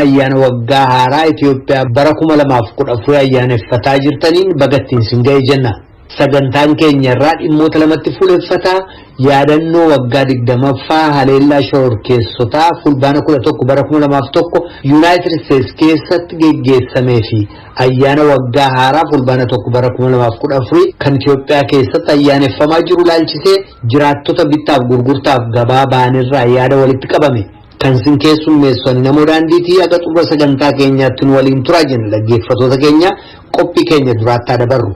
Ayyaana waggaa haaraa Itoophiyaa bara 2014 ayyaaneffataa jirtaniin baga ittiin sin ga'e jenna. Sagantaan keenya irraa dhimmoota lamatti fuuleffataa: yaadannoo waggaa 20ffaa haleellaa shororkeessotaa Fulbaana 11 bara 2001 Yuunaayitid Isteets keessatti geggeessamee fi ayyaana waggaa haaraa Fulbaana 1 bara 2014 kan Itoophiyaa keessatti ayyaaneffamaa jiru laalchisee jiraattota bittaaf gurgurtaaf gabaa ba'anirraa yaada walitti qabame. Kan sin keessummeessu namoo daandiitii. Aga xumura sagantaa keenyaatti nu waliin turaa jenna. Dhaggeeffattoota keenya, qophii keenya duraatti dabarru.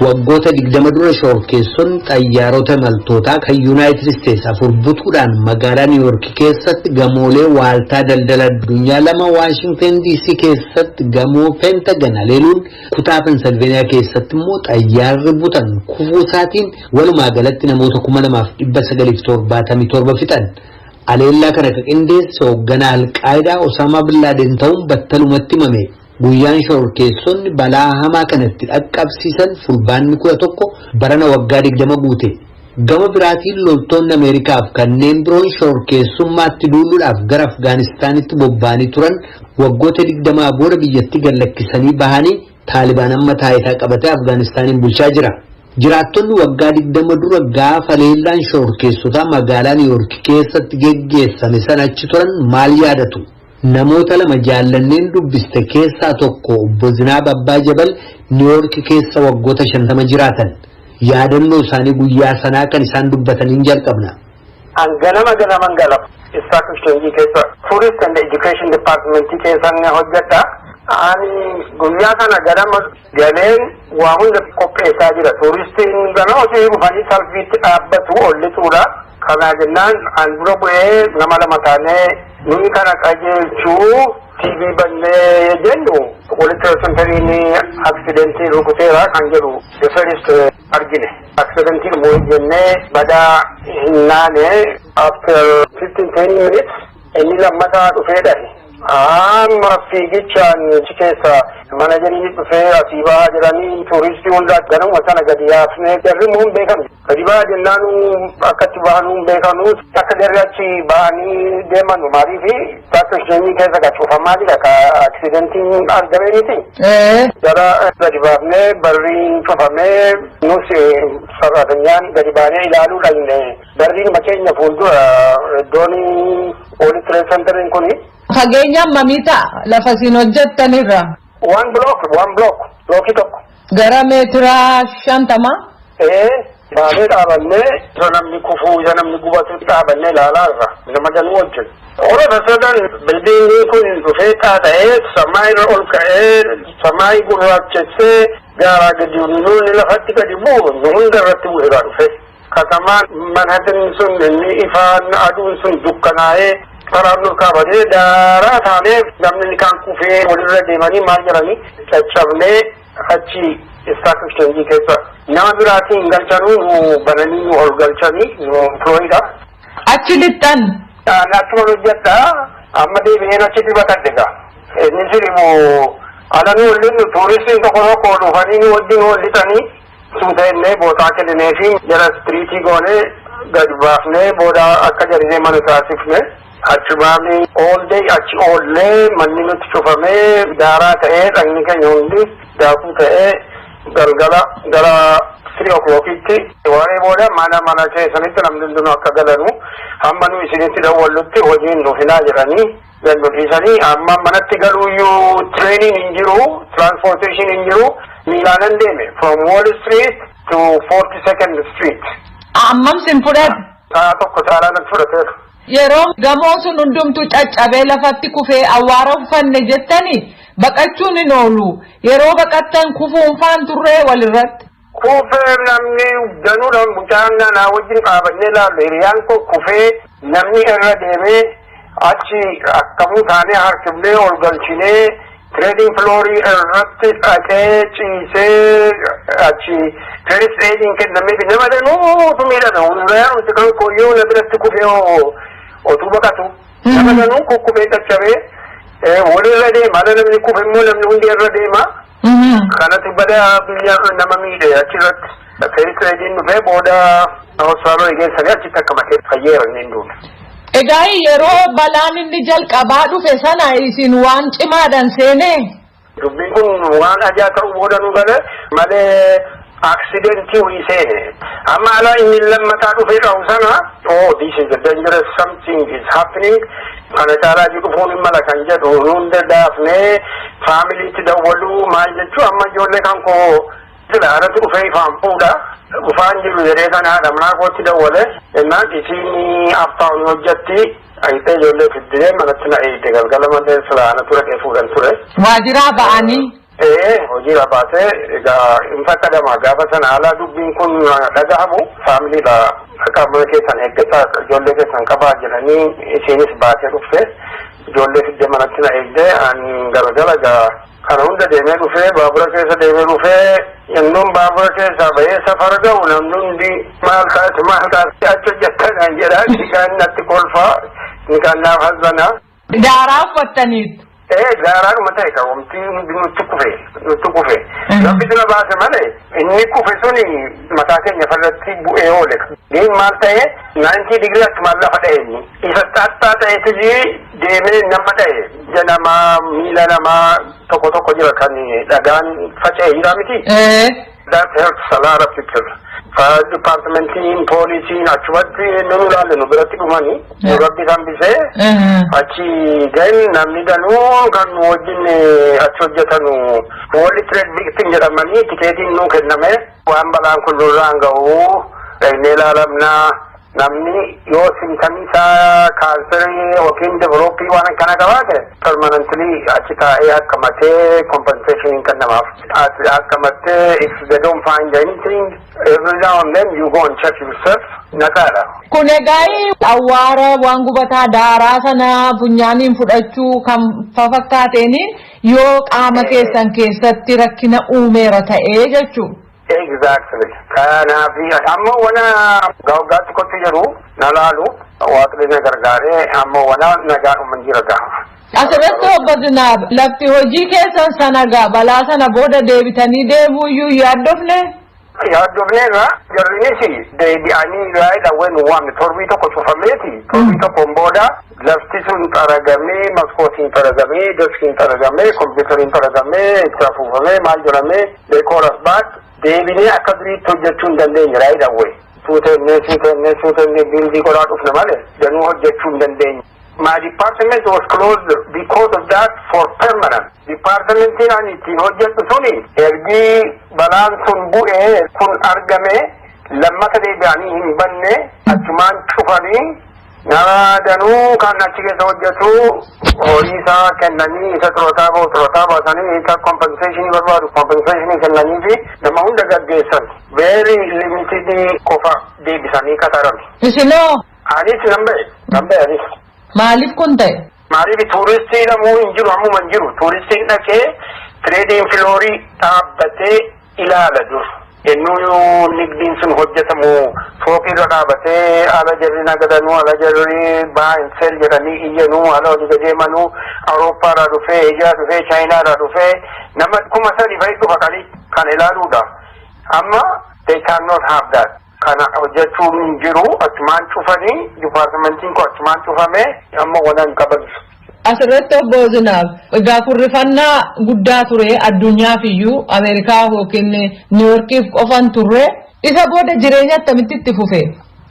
Waggoota 20 dura shororkeessonni xayyaarota imaltootaa kan Yuunaayitid Isteets afur butuudhaan magaalaa Niiwuork keessatti gamoolee waaltaa daldala addunyaa lama, Waashingtan DC keessatti gamoo Pentagan haleeluun, kutaa Pensilveeniyaa keessatti immoo xayyaarri butan kufuu isaatiin walumaa galatti namoota 2977 fixan. Haleellaa kana kan qindeesse hoogganaa Alqaayidaa Osaamaa Bin Laaden ta'uun battalumatti himame. Guyyaan shororkeessonni balaa hamaa kanatti dhaqqabsiisan Fulbaanni 11 barana waggaa 20 guute. Gama biraatiin loltoonni Ameerikaaf kanneen biroon shororkeessummaatti duuluudhaaf gara Afgaanistaanitti bobba'anii turan waggoota 20 booda biyyattii gad lakkisanii bahanii, Taalibaan amma taayitaa qabatee Afgaanistaaniin bulchaa jira. Jiraattonni waggaa 20 dura gaafa haleellaan shororkeessotaa magaalaa Niiwuork keessatti geggeessame sana achi turan maal yaadatu? Namoota lama jaallanneen dubbiste keessaa tokko obbo Zinaab Abbaa Jabal Niiwuork keessa waggoota 50 jiraatan. Yaadannoo isaanii guyyaa sanaa kan isaan dubbataniin jalqabna. An ganama ganaman gala. Stock Exchange keessa Tourist and Education Department keessa ni hojjedha. Ani guyyaa sana ganama galeen waa hunda qopheessaa jira. Tuuristiin ganama osoo dhufanii salfiitti dhaabbatu ol lixuudha. Kana jennaan an dura bu'ee nama lama taanee nuyi kana qajeelchuu TV bannee jennu, World Trade Centeriin accidentii rukuteera kan jedhu the first argine. Accidentiin immoo jennee badaa hin naane. After 15 10 minutes inni lammataa dhufee dhahe. Amma fiigichaan achi keessa managerii dhufee asii bahaa jiranii, tuuristii hunda ganama sana gadi yaafnee, jarri immoo hin beekanu. Gadi bahaa jennaan akkatti bahanuu hin beekanu, akka jarri achi bahanii deeman. Maaliif stock exchange keessa ka cufamaa jira, ka accidentiin argame miti. Jara gadi baafnee, barriin cufamee, nus sarratanyaan gadi baanee ilaaluu dhaqne. Barriin keenya fuuldura iddoon World Trade Centeriin kuni. Fageenya hammamii ta'a lafa isin hojjettanirra? One block, one block, blockii tokko. Gara meetira 50? Ee, baanee dhaabannee, isa namni kufuu, isa namni gubatu dhaabannee ilaalaa irra nama danuu wajjin. All of a sudden buildingiin kun dhufee xaaxa'ee samaa irra ol ka'ee, samaa gurraachessee gaaraa gadi nuuni lafatti gadi bu'u, nu hunda irratti bu'eeraa dhufe. Katamaan Manhattan sun inni ifaan aduun sun dukkanaa'ee, karaan nur kaabatee, daaraa taanee, namni kaan kufee walirra deemanii maal jedhanii, caccabnee achi stock exchange keessa nama biraatiin galchanuu nu bananii nu ol galchanii, nu employeedha. Achi lixxan. Achuma hojjedha, amma deebi'een achitti baqadhe gaa. Inni sirimu ala nu waliin tuuristiin tokko tokko dhufanii nu wajjin wal lixanii, suuta innee bootaa kenninee fi jara streetii goonee gadi baafnee, booda akka jarri deeman taasifne. Achumaan oollee achi oollee, manni nutti cufamee, daaraa ta'ee, dhagni keenya hundi daakuu ta'ee, galgala gara 3 o'clockitti waaree booda mana mana keessanitti namni hundinuu akka galanu, hamma nu isinitti dawwallutti hojiin nu hinaa jedhanii gad nu dhiisanii. Amma manatti galuuyyuu trainiin hin jiru, transportation hin jiru, miilaanan deeme from Wall Street to 42nd Street. Ammam sin fudhate? Sa'a tokko caalaa natti fudhateera. Yeroo gamoo sun hundumtuu caccabee lafatti kufee awwaara uffanne jettanii baqachuun hin oolu. Yeroo baqattan kufuun faan turree walirratti. Kufee namni danuudhaan, mucaan naannaa wajjin dhaabannee ilaallu, hiriyaan koo kufee, namni irra deemee, achi akkamuu taanee harkifnee ol galchinee, trading floorii irratti dhaqee ciisee, achi first aidiin kennamee, nama danuutu miidhame. Hundaan nuti kan koyyoo na biratti kufee otuu baqatu. Nama danuu kukkufee caccabee walirra deema. Ala namni kufe immoo namni hundi irra deema. Kanatti bada biyya nama miidhe achirratti. First aidiin dhufee booda hospitaalota geessanii achitti akka matee fayyeera inni hin duune. Egaa yeroo balaan inni jalqabaa dhufe sana isin waan cimaadhaan seenee? Dubbiin kun waan ajaa ta'uu booda nu gale malee accidentii wayii seene. Amma alaa inni lammataa dhufee qabu sana, "Oh, this is a dangerous, something is happening, kana caalaa dhufuun hin mala" kan jedhu hunda daafnee familyitti dawwaluu maal jechuu. Amma ijoollee kan koo sila irratti dhufee ifaan fuudha. Dhufaan jiru jedhee sana haadha manaa kootti dawwale. Jennaan isiin aftaan hojjetti. Ayitee ijoollee fiddee manatti na eegde galgala malee sila ana ture dhee fuudhan ture. Waajjiraa ba'anii. Ee, hojiirra baatee egaa hin fakkadama gaafa sana alaa dubbiin kun dhagahamu familydha. Akka mana keessan eeggataa, ijoollee keessan qabaa jedhanii isiinis baatee dhufte, ijoollee fiddee manatti na eegde. Ani galgala egaa kana hunda deemee dhufee, baabura keessa deemee dhufee, yennoon baabura keessaa bahee safara ga'u namni hundi "Maal taate, maal taate, achi hojjettan?" jedhaa, ni kaan natti kolfaa, ni kaan naaf hazanaa. Daaraa uffattaniitu. Ee, daaraadhuma ta'e kan wanti hundi nutti kufe nutti kufe. Rabbi na baase malee inni kufe suni mataa keenya farratti bu'ee oole. Niin maal ta'e, 90 degree akkumaan lafa dha'e inni. Isa xaxxaa ta'etu deemee nama dha'e. Ija namaa, miila namaa tokko tokko jira kan dhagaan faca'e jira miti. That helps a lot of people. Fire departmentiin, poolisiin achumatti nu ilaalle, nu biratti dhumanii nu rabbi hambisee. Achi gan namni danuu kan nu wajjin achi hojjetanu World Trade Victim jedhamanii tikeetiin nuu kenname. Waan balaan kun nurraan ga'u dhaqnee ilaalamnaa, namni yoo symptomii isaa kaanserii yookiin developii waan akkana qabaate permanently achi taa'ee akkamatee compensation kennamaaf. Akkamatee if they don't find anything, every now and then you go and check yourself, naqaadha. Kun egaa awwaara waan gubataa daaraa sana funyaaniin fudhachuu kan fafakkaateen yoo qaama keessan keessatti rakkina uumeera ta'ee jechuudha. Exactly. Kanaaf amma wana waggaatti kotti jiru na laalu, waaqni na gargaaree amma wana nagaadhuma jira gaha. Asirratti obbo Zinaab, lafti hojii keessan sana gaa balaa sana booda deebitanii deemuu iyyuu yaaddofne? Yaaddofneerra. Jarrinis deebi'anii right away nu waamne. Torbii tokko cufameeti. Torbii tokkoon booda lafti sun xaragamee, maskootiin xaragamee, deskiin xaragamee, kompiitariin xaragamee, itti afuufamee, maal jedhamee, they call us back. Deebinee akka duriitti hojjechuu hin dandeenye right away. Suutennee suutennee suutennee buildii godhaa dhufne malee danuu hojjechuu hin dandeenye. My department was closed because of that for permanent. Departmentiin ani ittiin hojjedhu suni ergii balaan sun bu'ee kun argame lammata deebi'anii hin banne, achumaan cufanii nama danuu kan achi keessa hojjetu horii isaa kennanii, isa xurootaa bahu xurootaa baasanii, isa compensationii barbaadu compensationii kennanii fi nama hunda gaggeessan. Very limited qofa deebisanii qaxaran. Isinoo? Anis nan ba'e, nan ba'e anis. Maaliif kun ta'e? Maaliif, touristii namuu hin jiru, ammuma hin jiru. Touristiin dhaqee trading floorii dhaabbatee ilaala dur. Ennuu nigdiin sun hojjetamu fooqirra dhaabatee ala jarri nagadanuu, ala jarri buy and sell jedhanii iyyanuu, ala olii gadeemanuu, Awurooppaadhaa dhufee, Eeshiyaa dhufee, Chaayinaadhaa dhufee nama 3,000 fa'i dhufa qalii kan ilaaluudha. Amma they cannot have that. Kana hojjechuun hin jiru, achumaan cufanii, departmentiin kun achumaan cufamee amma wanan qaban. Asirratti obbo Zinaab, egaa furrifannaa guddaa ture addunyaaf iyyuu, Ameerikaa yookiin Niiworkiif qofan turre, isa booda jireenya akkamitti itti fufe?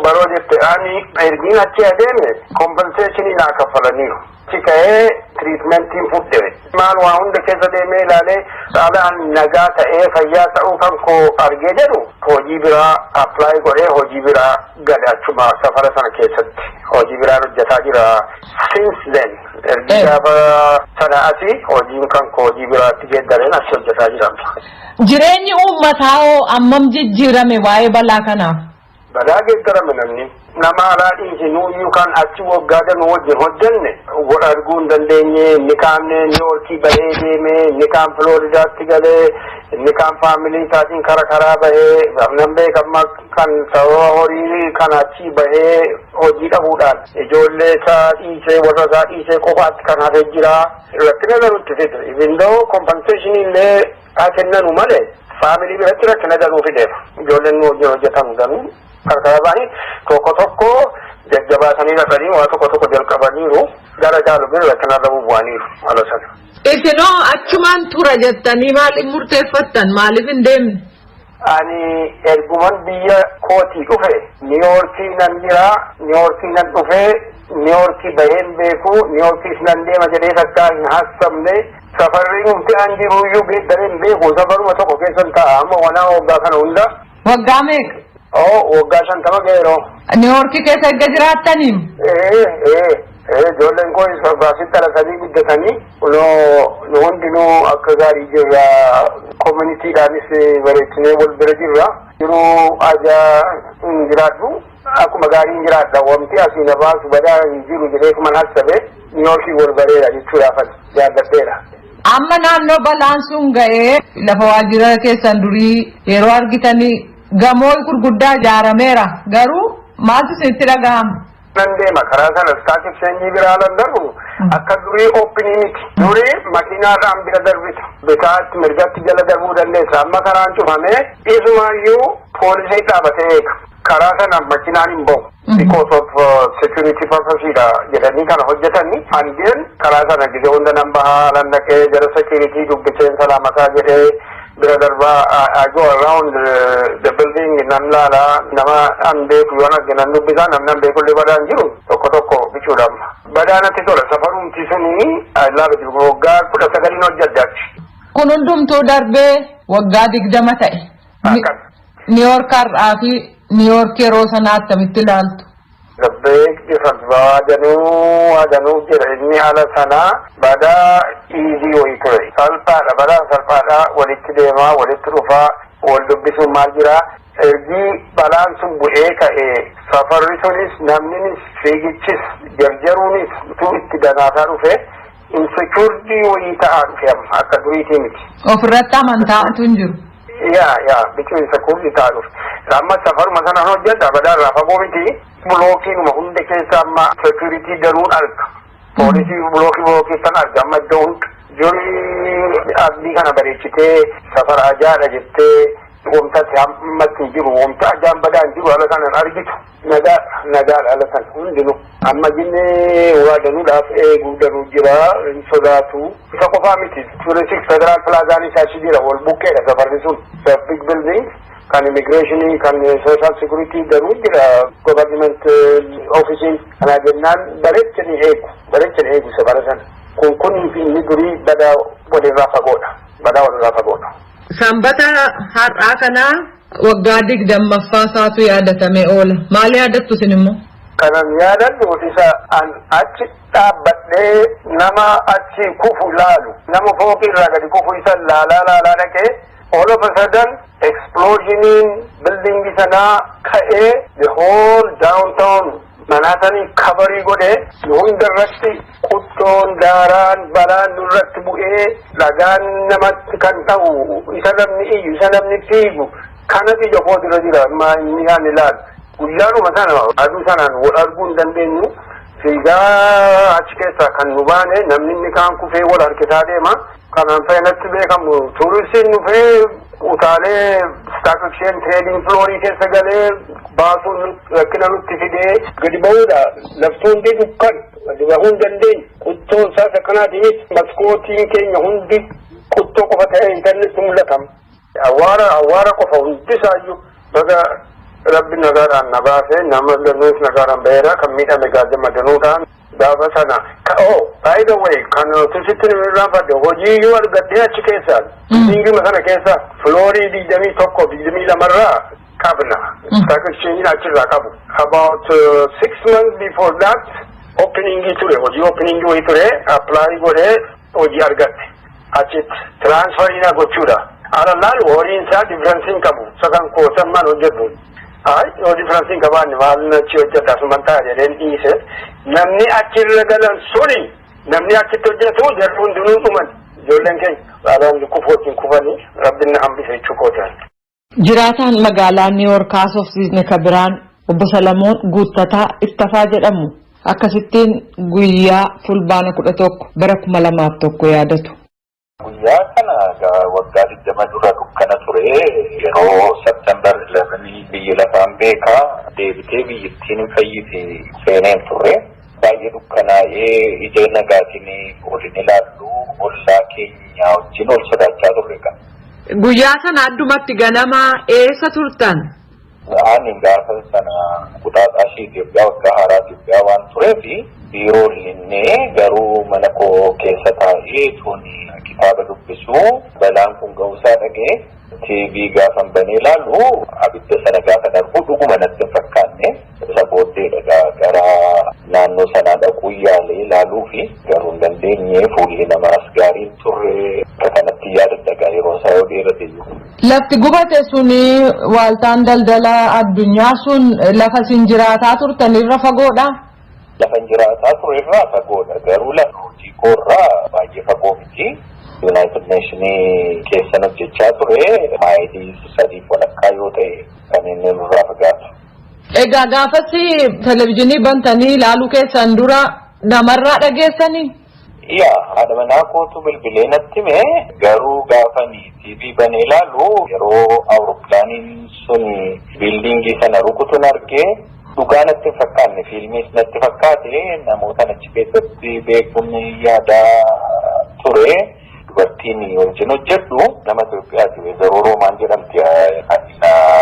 Baroo jette, ani ergiin achi adeeme compensationii naa kaffalaniiru. Achi ka'ee treatmentiin fudhe. Maal waa hunda keessa deemee ilaalee dhaalaan nagaa ta'ee fayyaa ta'uu kan koo argee jedhu hojii biraa apply godhee hojii biraa gale, achuma safara sana keessatti hojii biraan hojjetaa jira. Since then, ergi gaafa sana asi hojiin kan koo hojii biraatti geeddareen achi hojjetaa jira. Jireenyi uummataa hoo ammam jijjiirame waa'ee balaa kanaaf? Balaa geeddarame namni. Nama alaa dhiisi, nuyyuu kan achi waggaa danuu wajjin hojjenne wal arguu hin dandeenye. Inni kaan Niiwoorkii bahee deeme, inni kaan Filooridaatti galee, inni kaan family isaatiin kara karaa bahee. Nan beekamma kan sababa horii kan achi bahee hojii dhabuudhaan ijoollee isaa dhiisee, warra isaa dhiisee qofaatti kan hafee jira. Rakkina garuutti fide. Even though compensation illee haa kennanu malee Family biratti rakkina danuu fideera. Ijoolleen nu wajjin hojjetan danuu qarqara ba'anii tokko tokko jajjabaatanii dhaqanii waa tokko tokko jalqabaniiru. Gara caalu bira rakkina irra bu'aniiru ala sana. Isinoo achumaan tura jettanii maaliif murteeffattan? Maaliif hin deemne? Ani erguman biyya kootii dhufe Niiwoorkii nan jira, Niiwoorkii nan dhufe, Niiwoorkii baheen beeku, Niiwoorkiis nan deema jedhee takkaa hin haasofne. Safarri nuti an jiruyyuu geeddareen beeku, safaruma tokko keessan ta'a amma wanaa waggaa kana hunda. Waggaa meeqa? Oo, waggaa 50 ga'eeroo. Niiwoorkii keessa erga jiraattaniim? Ee, ijoolleen koo baasitti dhalatanii guddatanii, nu hundinuu akka gaarii jirra. Communitydhaanis bareechinee wal bira jirra. Jiruu ajaa hin jiraadhu. Akkuma gaarii hin jiraadha. Wanti asii na baasu badaa hin jiru jedhee kuman hassabe Niiwoorkii wal bareera jechuudhaafan jaalladheera. Amma naannoo balaan sun ga'ee lafa waajjira keessan durii yeroo argitanii gamoo gurguddaa ijaarameera. Garuu maaltu isinitti dhaga'ama? Nan deema karaa sana, stock exchange biraa lan darbu, akka durii open miti. Durii makiinaadhaan bira darbita. Bitaatti mirgatti jala darbuu dandeessa. Amma karaan cufamee isumaayyuu poolisii dhaabatee eega. Karaa sana makiinaan hin bahu. Because of security purpose dha jedhanii kana hojjetanii. Handeen karaa sana gizee hunda nan bahaa, lan dhaqee jara security dubbiseen salaamataa jedhee bira darbaa. I go around the building, nan laala, nama an beeku yoon arge nan dubbisa, namni an beeku illee badaan jiru tokko tokko bichuudhaan. Badaa natti tola safarumti suni, I love it. Waggaa 19n hojjedhe achi. Kun hundumtuu darbee waggaa 20 ta'e. Niiwoork har'aa fi Niiwoork yeroo sanaa akkamitti ilaaltu? The big difference, waa danuu, waa danuu jira. Inni ala sanaa badaa easy wayii ture. Salphaadha, badaa salphaadha, walitti deemaa, walitti dhufaa, wal dubbisuun maal jira. Ergii balaan sun bu'ee ka'e safarri sunis, namninis, fiigichis, jarjaruunis tu itti danaataa dhufe, insecurity wayii ta'aa dhufe, amma akka duriitii miti. Ofirratti amantaatu hin jiru. Yaa, biqiluu insecurity ta'aa dhufe. Amma safaruma sana hojjedha, badaa irraa fagoo miti. Blockiinuma hunda keessa amma security danuun arga. Poolisii blockii blockii san arga amma iddoo hunda. Durii abdii kana bareechitee safara ajaadha jettee wamtatti hammatti jiru, wamta ajaan badaan jiru haala kanan argitu. Nagaa, nagaadha haala sana hundinuu. Amma jinnee waa danuudhaaf eeguu danuu jira, hin sodaatu. Isa qofaa miti. Touristic Federal Plazaan isaa achi jira, wal bukkeedha safarri sun. The big building kan immigration, kan social security danuu jira, government office. Kana jennaan bareechanii eegu, bareechanii eegu safara sana. Kun kunii fi inni durii badaa walirraa fagoodha, badaa walirraa fagoodha. Sanbata har'aa kanaa waggaa 20ffaa isaatu yaadatamee oola. Maal yaadattu isin immoo? Kanan yaadadhu isa an achi dhaabbadhee nama achi kufu laalu, nama fooqii irraa gadi kufu isa laalaa laalaa dhaqee, all of a sudden explosioniin building sanaa ka'ee the whole downtown Manhattanii cover godhee, hunda irratti quttoon, daaraan, balaan nurratti bu'ee, dhagaan namatti kan ta'u, isa namni iyyu, isa namni fiigu kanatu ija koo dura jira. Amma inni kan ilaalu guyyaanuma sana aduu sanaan wal arguu hin dandeenyu. Fiigaa achi keessaa kan nu baane, namni inni kaan kufee wal harkisaa deema. Kanaan fa'inatti beekamu, tuuristiin dhufee utaalee stock exchange trading floorii keessa galee baasuun rakkina nutti fidee gadi ba'uudha. Lafti hundi dukkan, gadi bahuu hin dandeenyu. Quttoon isaas akkanaatiinis maskootiin keenya hundi quttoo qofa ta'ee intarneetti mul'atama. Awwaara, awwaara qofa hundisaayyuu. Baga Rabbi nagaadhaan na baase, nama danuus nagaadhaan baheera, kan miidhame gaazema danuudhaan gaafa sana. Oh, by the way, kan tusitti nu irraanfadhe, hojii iyyuu argadhee achi keessaa, buildinguma sana keessa floorii 21, 22rraa qabna. Stock exchange achirraa qabu. About 6 months before that opening ture, hojii opening wayii ture, apply godhee hojii argadhe. Achitti transferii na gochuudha. Alallaan horiin isaa difference hin qabu. Sakan koosan maal hojjedhu. Ay, yoo difference hin qabaanne maal achi hojjedha, asuman ta'a jedheen dhiise. Namni achirra galan suni, namni achitti hojjetu jarri hundinuu dhuman. Ijoolleen keenya alaan kufu wajjin kufanii Rabbiin na hambise jechuu kootaan. Jiraataan magaalaa Niiwoork haasofsiisne ka biraan obbo Salamoon Guuttataa Iftafaa jedhamu akkasittiin guyyaa Fulbaana 11 bara 2001 yaadatu. Guyyaa Guyyaa kana waggaa 20 dura dukkana ture. Yeroo September 11 biyyi lafaan beekaa deebitee biyyittiin hin fayyite seeneen turre. Baay'ee dukkanaa'ee ija nagaatiin ol hin ilaallu, ollaa keenya wajjin ol sodaachaa turre kan. Guyyaa sana addumatti ganama eessa turtan? Ani gaafa sana Quxaaxaashii Itoophiyaa, waggaa haaraa Itoophiyaa waan tureef biiroo linnee, garuu mana koo keessa taa'ee tuni kitaaba dubbisuu balaan kun ga'uusaa dhaga'e. TV gaafan banee ilaalu, abidda sana gaafa darbu dhuguma natti hin fakkaanne. Isa booddee gara naannoo sanaa dhaquu yaalee ilaaluu fi garuu hin dandeenye. Fuulli namaas gaarii turre. Akka kanatti yaadadha yeroo isaa yoo dheerate iyyuu. Lafti gubate suni, waaltaan daldala addunyaa sun, lafa isin jiraataa turtan irra fagoodha? Lafa jiraataa ture irraa fagoodha, garuu lafa hojii koorraa baay'ee fagoo miti. United Nationii keessan hojjechaa ture, maayilii 3.5 yoo ta'e kan inni nurraa fagaatu. Egaa gaafas televizyiinii bantanii ilaaluu keessan dura namarraa dhageessanii? Yaa, haadha manaa kootu bilbilee natti hime. Garuu gaafani TV banee ilaalu, yeroo awurooppilaaniin sun buildingii sana rukutuun argee, dhugaa natti hin fakkaanne, fiilmiis natti fakkaate. Namoota achi keessatti beekuun yaadaa ture. Dubartiin wajjin hojjedhu nama Itoophiyaati, Weezaroo Roomaan jedhamti, kan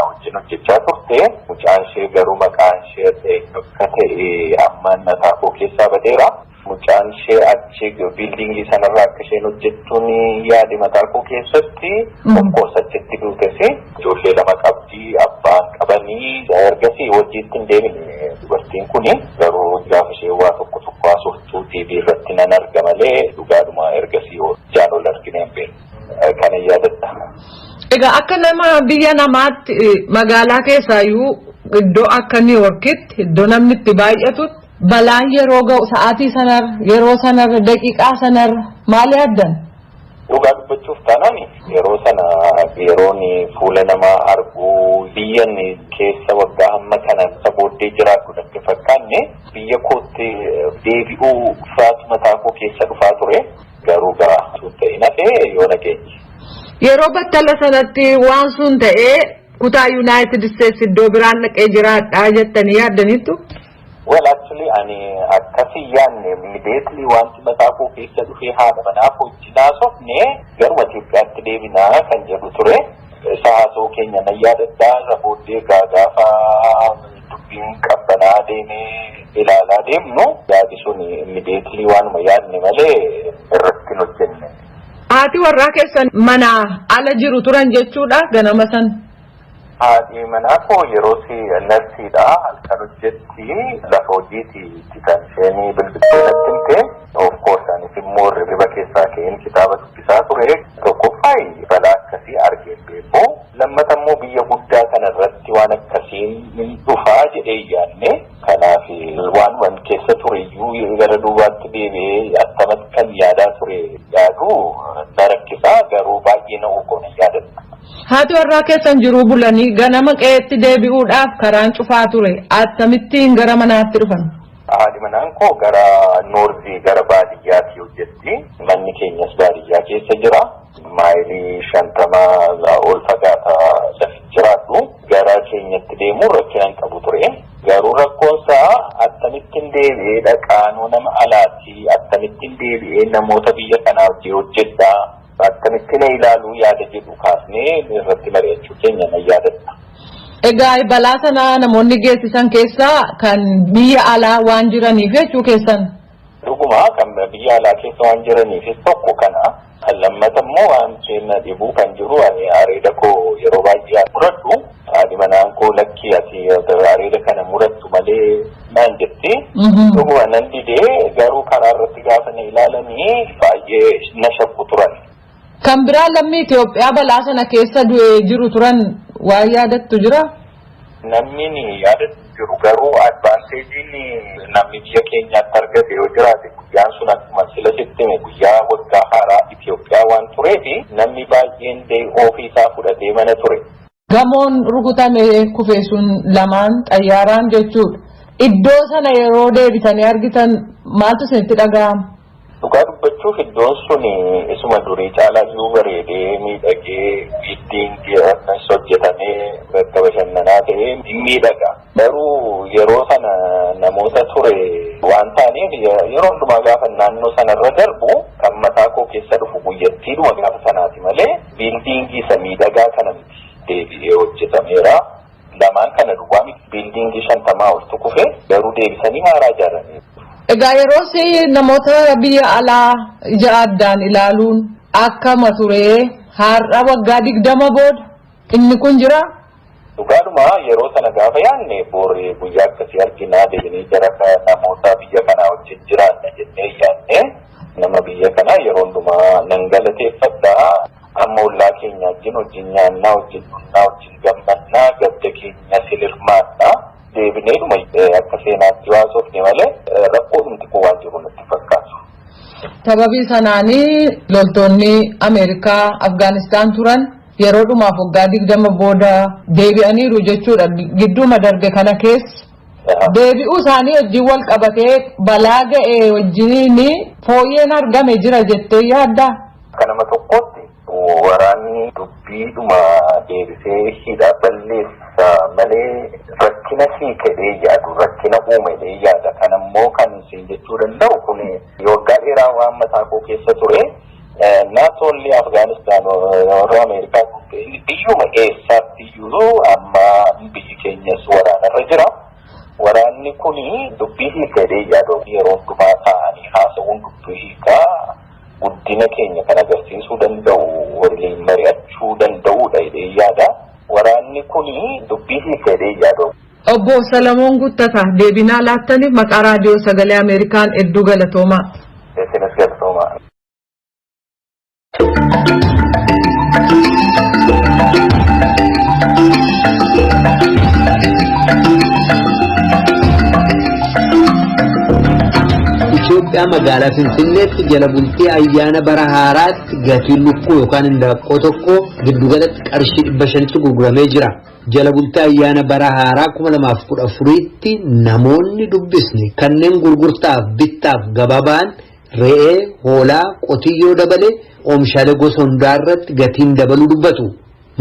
wajjin hojjechaa turte. Mucaan ishee garuu maqaan ishee akka ta'e amma mataa koo keessaa badeera. Mucaan ishee achi buildingii sanarraa akka isheen hojjettuun yaade mataa koo keessatti. Of course achitti duutes. Ijoollee lama qabdi, abbaan qabanii ergasii hojiitti hin deemine dubartiin kuni. Garuu gaafa ishee waa tokko tokko haasoftuu TV irratti nan arga malee dhugaadhuma ergasii jaan ol argine hin beeku. Kana yaadadha. Egaa akka nama biyya namaatti, magaalaa keessaayyuu iddoo akka New Yorkitti, iddoo namni itti baay'atutti balaan yeroo ga'u, sa'aatii sanarra, yeroo sanarra, daqiiqaa sanarra maal yaaddan? Dhugaa dubbachuuf taanaan, yeroo sana yeroon fuula namaa arguu biyyan keessa waggaa hamma kana isa booddee jiraadhu natti fakkaanne. Biyya kootti deebi'uu faatu mataa koo keessa dhufaa ture, garuu gara sun ta'in hafee yoo nageenye. Yeroo battala sanatti waan sun ta'ee kutaa United States iddoo biraan dhaqee jiraadhaa jettanii yaaddaniittu? Well, actually ani akkasii yaadne. Immediately wanti mataa koo keessa dhufee haadha manaa koo wajjin haasofne garuma Itoophiyaatti deebinaa kan jedhu ture. Isa haasoo keenya nan yaadadhaa. Isa booddee gaafa dubbiin qabbanaa deemee ilaalaa deemnu, yaadi sun immediately waanuma yaadne malee irratti hin hojjenne. Haati warraa keessan manaa ala jiru turan jechuudha ganama sana? Haadhi manaa koo yeroo si narsiidha, halkan hojjetti. Lafa hojiiti kan isheen bilbiltee natti himte. Of course anis immoo hirriba keessaa ka'een kitaaba dubbisaa ture. Tokkoffaa, balaa akkasii argeen beeku. Lammata immoo biyya guddaa kana irratti waan akkasiin hin dhufaa jedhee yaadne. Kanaaf waan keessa ture iyyuu gara duubaatti deebi'ee akkamatti kan yaadaa ture yaadu na rakkisaa, garuu baay'ee na ogoon yaadadha. Haati warraa keessan jiruu bulanii ganama qe'eetti deebi'uudhaaf karaan cufaa ture. Akkamittiin gara manaatti dhufan? Haadhi manaan koo gara northii, gara baadiyyaatti hojjetti. Manni keenyas baadiyyaa keessa jira. Maayilii 50 ol fagaata lafi jiraadhu. Gara keenyatti deemuu rakkina hin qabu ture. Garuu rakkoonsaa akkamittiin deebi'ee dhaqaanuu nama alaatti, akkamittiin deebi'ee namoota biyya kanaa hojii hojjedhaa, akkamitti na ilaaluu yaada jedhu kaasnee irratti mari'achuu keenya nan yaadadha. Egaa balaa sana namoonni geessisan keessaa kan biyya alaa waan jiraniif jechuu keessan? Dhuguma, kan biyya alaa keessa waan jiraniifis tokko kana. Kan lammata immoo waan keenya dhibuu kan jiru, ani areeda koo yeroo baay'ee muradhu. Haadhi manaan koo "Lakkii, ati areeda kana murattu malee" naan jetti. Dhuguma nan didee, garuu karaa irratti gaafa na ilaalanii baay'ee na shakku turan. Kan biraa lammii Itoophiyaa balaa sana keessa du'ee jiru turan waan yaadattu jira? Namni yaadatu jiru, garuu advantageiin namni biyya keenyaatti argate yoo jiraate, guyyaan sun akkuma sila sitti hime guyyaa waggaa haaraa Itoophiyaa waan tureef namni baay'een day offii isaa fudhatee mana ture. Gamoon rukutame kufe sun lamaan xayyaaraan jechuudha. Iddoo sana yeroo deebitanii argitan maaltu isinitti dhaga'ama? Dhugaa dubbachuuf iddoon sun isuma durii caalaa iyyuu bareedee miidhagee biildiingii akkas hojjetamee bakka bashannanaa ta'ee hin miidhaga. Garuu yeroo sana namoota ture waan taaneef yeroo hundumaa gaafa naannoo sanarra darbu kan mataa koo keessa dhufu guyyattiidhuma gaafa sanaati malee biildiingii isa miidhagaa kana miti deebi'ee hojjetameera. Lamaan kana duwwaa miti biildiingii 50 oltu kufe garuu deebisanii haaraa ijaaraniiru. Egaa yeroos namoota biyya alaa ija addaan ilaaluun akkama ture har'a waggaa 20 booda inni kun jira. Dhugaadhuma yeroo sana gaafa yaadne boori guyyaa akkasii arginaa deebinee jara namoota biyya kanaa wajjin jiraanna jennee yaadne nama biyya kanaa yeroo hundumaa nan galateeffadha. Amma ollaa keenya wajjin wajjin nyaannaa wajjin dhugnaa wajjin gammannaa gadda keenya silirmaannaa deebineedhuma akka seenaatti haasofne malee rakkoodhumti kun waan jiru natti fakkaatu. Sababii sanaanii loltoonni Ameerikaa Afgaanistaan turan yeroo dhumaaf waggaa 20 booda deebi'aniiru jechuudha gidduuma darbe kana keessa. Deebi'uu isaanii wajjin wal qabatee balaa ga'e wajjiniin fooyyeen argame jira jettee yaaddaa? Akka nama tokkootti waraanni dubbiidhuma deebisee hidha balleessa malee rakkina hiikedhee yaadu rakkina uumedhee yaada. Kanammoo kan isin jechuu danda'u kun waggaa dheeraa waan mataa koo keessa ture. Not only Afghanistan warra Ameerikaa biyyuma eessaatti iyyuu amma biyyi keenyas waraanarra jira. Waraanni kuni dubbii hiikedhee yaadu yeroo hundumaa taa'anii haasa'uun dubbii hiikaa guddina keenya kan agarsiisuu danda'u waliin mari'achuu danda'uudha jedhee yaada. Waraanni kuni dubbii hiikedhee yaadu. Obbo Salamoon Guttataa deebinaa laattaniif maqaa raadiyoo sagalee Ameerikaan hedduu galatoomaa. Isinis galatoomaa. Itoophiyaa magaalaa Finfinneetti jala bultii ayyaana bara haaraatti gatiin lukkuu yookaan indaaqqoo tokko giddugalatti qarshii 500tti gurguramee jira. Jala bultii ayyaana bara haaraa 2014tti namoonni dubbisne kanneen gurgurtaaf bittaaf gabaa ba'an re'ee, hoolaa, qotiyyoo dabalee oomishaalee gosa hundaa irratti gatiin dabaluu dubbatu.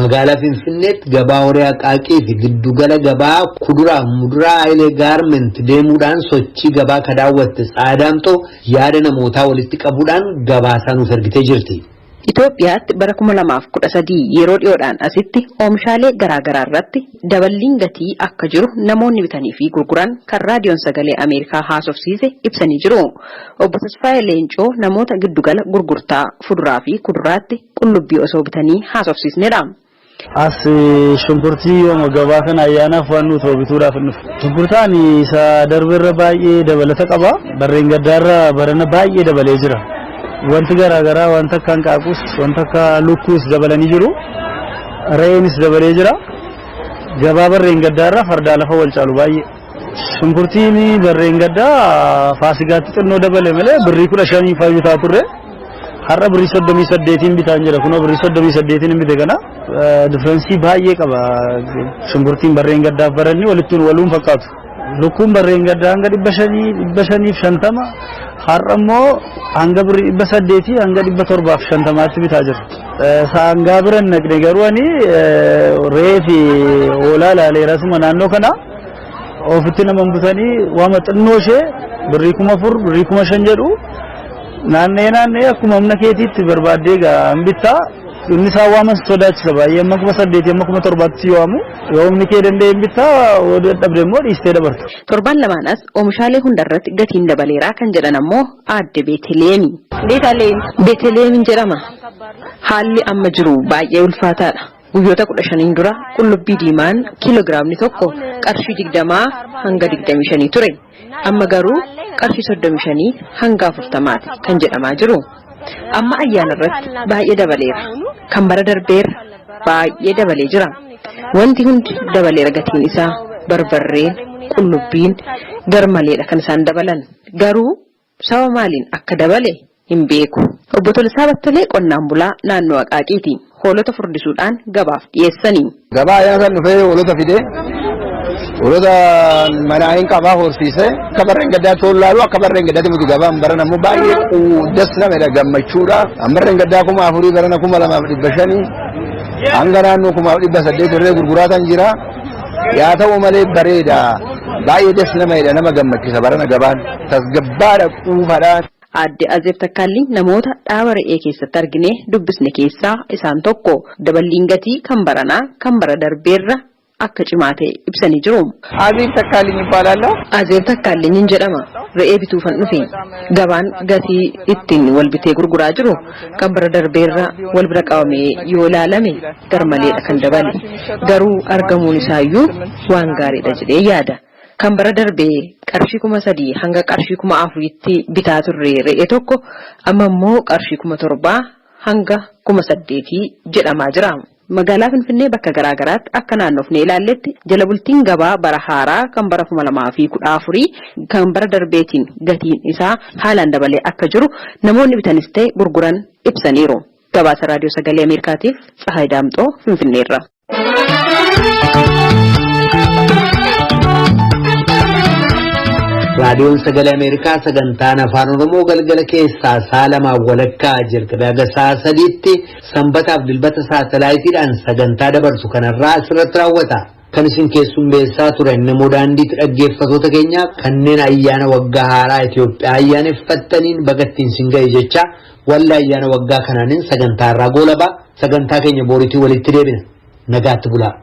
Magaalaa Finfinneetti gabaa horii Aqaaqii fi giddugala gabaa kuduraa fi muduraa Hayilee Gaarment deemuudhaan sochii gabaa ka daawwatte Tsahaay Daamxoo yaada namootaa walitti qabuudhaan gabaasaa nuuf ergitee jirti. Itoophiyaatti bara 2013 yeroo dhiyoodhaan asitti oomishaalee garaa garaa irratti daballiin gatii akka jiru namoonni bitanii fi gurguran kan Raadiyoon Sagalee Ameerikaa haasofsiise ibsanii jiru. Obbo Tasfaayee Leencoo namoota giddugala gurgurtaa fuduraa fi kuduraatti qullubbii osoo bitanii haasofsiisnedha. As shunkurtii yooma gabaa kana ayyaanaaf waan nuti bituudhaaf hin dhufe. Shunkurtaan isa darbeerra baay'ee dabalata qaba. Barreen gaddaarra barana baay'ee dabalee jira. Wanti garaagaraa wanta akka hanqaaquus wanta akka lukkuus dabalanii jiru. Re'eenis dabalee jira. Gabaa barreen gaddaarra fardaa lafa wal caalu baay'ee. Shunkurtiin barreen gaddaa faasigaatti xinnoo dabale malee birrii 15 fa'aa bitaa turre. Har'a birrii 38n bitaan jira. Kunoo birrii 38n hin bite kana. Differensii baay'ee qaba. Shunkurtiin barreen gaddaaf baranni walitti waluun fakkaatu. Lukkuun barreen gaddaa hanga 500 550 har'a immoo hanga birrii 800 hanga 750tti bitaa jira. Saangaa bira hin naqne garuu ani re'ee fi hoolaa ilaaleera asuma naannoo kana ofitti nama hin butanii waama xinnoo ishee birrii 4000 birrii 5000 jedhu. Naanna'ee naanna'ee akkuma humna keetiitti barbaaddee egaa hin bittaa. Inni isaan waaman si sodaachisa baay'ee amma 8000 amma 7000tti si waamu. Yoo humni kee danda'e hin bittaa yoo dadhabde immoo dhiistee dabarta. Torban lamaan as oomishaalee hundarratti gatiin dabaleera kan jedhan ammoo Aadde Beeteliyeemi. Beeteliyeemin jedhama. Haalli amma jiru baay'ee ulfaataadha. Guyyoota 15n dura qullubbii diimaan kiiloogiraamni tokko qarshii 20 hanga 25 ture. Amma garuu qarshii 35 hanga 40ti kan jedhamaa jiru. Amma ayyaana irratti baay'ee dabaleera. Kan bara darbeerra baay'ee dabalee jira. Wanti hundi dabaleera gatiin isaa. Barbarreen, qullubbiin garmaleedha kan isaan dabalan. Garuu sababa maaliin akka dabale hin beeku. Obbo Tolasaa Battalee qonnaan bulaa naannoo Aqaaqiiti. Hoolota furdisuudhaan gabaaf dhiyeessani. Gabaa ayyaana san dhufee hoolota fidee Hoolota manaa hin qabaa horsiise. Akka barreen gaddaa tollaalu akka barreen gaddaatti miti gabaan barana immoo baay'ee das namedha gammachuudha. Barreen gaddaa 4000, barana 2500, hanga naannoo 1800 irree gurguraatan jira. Yaa ta'u malee bareeda, baay'ee das namedha, nama gammachiisa. Barana gabaan tasgabbaadha, quufaadha. Aadde Azeeb Takkaalli namoota dhaaba re'ee keessatti arginee dubbisne keessaa isaan tokko. Daballiin gatii kan baranaa kan bara darbeerra akka cimaa ta'e ibsanii jiru. Azeeb Takkaalliin ይባላለሁ። Azeeb Takkaalliin jedhama. Re'ee bituufan dhufe. Gabaan gatii ittiin wal bitee gurguraa jiru kan bara darbeerra wal bira qabamee yoo ilaalame garmaleedha kan dabale. Garuu argamuun isaayyuu waan gaariidha jedhee yaada. Kan bara darbee qarshii 3000 hanga qarshii 4000tti bitaa turre re'ee tokko amma immoo qarshii 7000 hanga 8000 jedhamaa jira. Magaalaa Finfinnee bakka garaa garaatti akka naannofnee ilaalletti jala bultiin gabaa bara haaraa kan bara 2014 kan bara darbeetiin gatiin isaa haalaan dabalee akka jiru namoonni bitanis ta'e gurguran ibsaniiru. Gabaasa Raadiyoo Sagalee Ameerikaatiif Tsahaay Daamxoo Finfinneerra. Raadiyoon Sagalee Ameerikaa sagantaan Afaan Oromoo galgala keessaa sa'a 2:30 jalqabee haga sa'a 3tti sanbataaf dilbata saatalaayitiidhaan sagantaa dabarsu kanarraa asirratti raawwata. Kan isin keessummeessaa ture namoo daandiitti dhaggeeffatoota keenya kanneen ayyaana waggaa haaraa Itoophiyaa ayyaaneffattaniin bagattiin sin ga'e jecha walla ayyaana waggaa kanaanin sagantaa irraa goolabaa, sagantaa keenya booriitii walitti deebina. Nagaatti bulaa.